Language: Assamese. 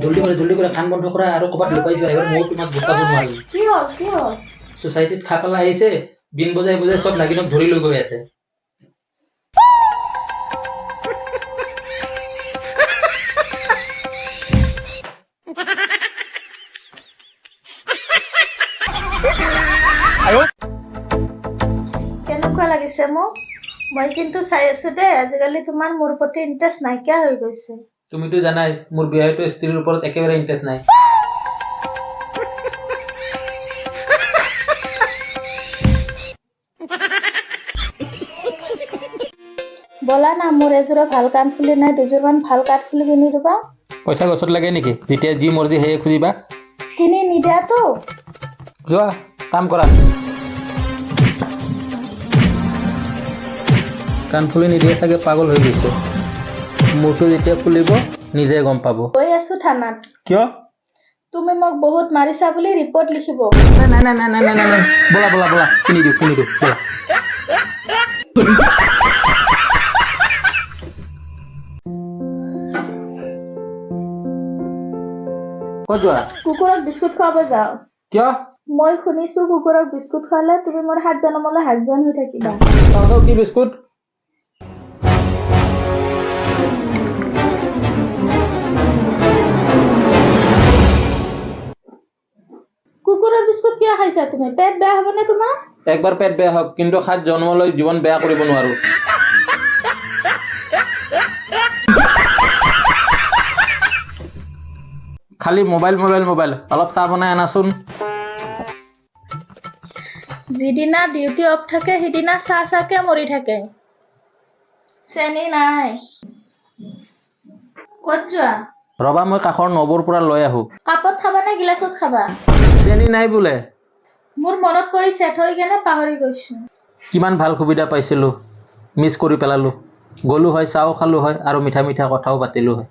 জলদি কৰা, জলদি কৰা, কাণ বন্ধ কৰা আৰু ক'ৰবাত লুকাই যোৱা। এবাৰ ময়ো তোমাক গোটাব নোৱাৰিম। কি হ'ল, কি হ'ল? ছ'চাইটিত খাপালা আহিছে, বিন বজাই বজাই চব নাগিনক ধৰি লৈ গৈ আছে। কেনেকুৱা লাগিছে মোক? মই কিন্তু চাই আছো দেই, আজিকালি তোমাৰ মোৰ প্ৰতি ইণ্টাৰেষ্ট নাইকিয়া হৈ গৈছে। তুমিতো জানাই, মোৰ বিবাহিত স্ত্ৰীৰ ওপৰত একেবাৰে ইণ্টাৰেষ্ট নাই। ব'লা না, মোৰ এযোৰা ভাল কাণফুলি নাই, দুযোৰমান ভাল কাণফুলি কিনি দিবা। পইচা গছত লাগে নেকি? যেতিয়া যি মৰ্জি সেয়ে খুজিবা। কিনি নিদিয়াতো। যোৱা, কাম কৰা। কাণফুলি নিদিয়ে চাগে, পাগল হৈ গৈছে। মূৰটো যেতিয়া ফুলিব, নিজে গম পাব। গৈ আছো থানাত। কিয়? তুমি মোক বহুত মাৰিছা বুলি ৰিপৰ্ট লিখিব। নাই নাই নাই নাই নাই নাই নাই, ব'লা ব'লা ব'লা, কিনি দিওঁ, কিনি দিওঁ, ব'লা। ক'ত যোৱা? কুকুৰক বিস্কুট খুৱাব যাওঁ। কিয়? মই শুনিছো, কুকুৰক বিস্কুট খুৱালে তুমি মোৰ 7 জনমলৈ হাজবেণ্ড হৈ থাকিবা। চাওঁ চাওঁ, কি বিস্কুট? কুকুৰৰ বিস্কুট কিয় খাইছা তুমি? পেট বেয়া হ'বনে তোমাৰ? একবাৰ পেট বেয়া হওক, কিন্তু 7 জন্মলৈ জীৱন বেয়া কৰিব নোৱাৰো। খালি মোবাইল, মোবাইল, মোবাইল। অলপ চাহ বনাই আনাচোন। যিদিনা ডিউটি অফ থাকে, সিদিনা চাহ চাহকে মৰি থাকে। চেনি নাই। ক'ত যোৱা? ৰবা, মই কাষৰ নবৌৰ পৰা লৈ আহো। কাপত খাবা নে গিলাচত খাবা? চেনি নাই বোলে। মোৰ মনত পৰিছে, থৈ কেনে পাহৰি গৈছো। কিমান ভাল সুবিধা পাইছিলোঁ, মিছ কৰি পেলালোঁ। গ'লো হয়, চাহো খালোঁ হয় আৰু মিঠা মিঠা কথাও পাতিলোঁ হয়।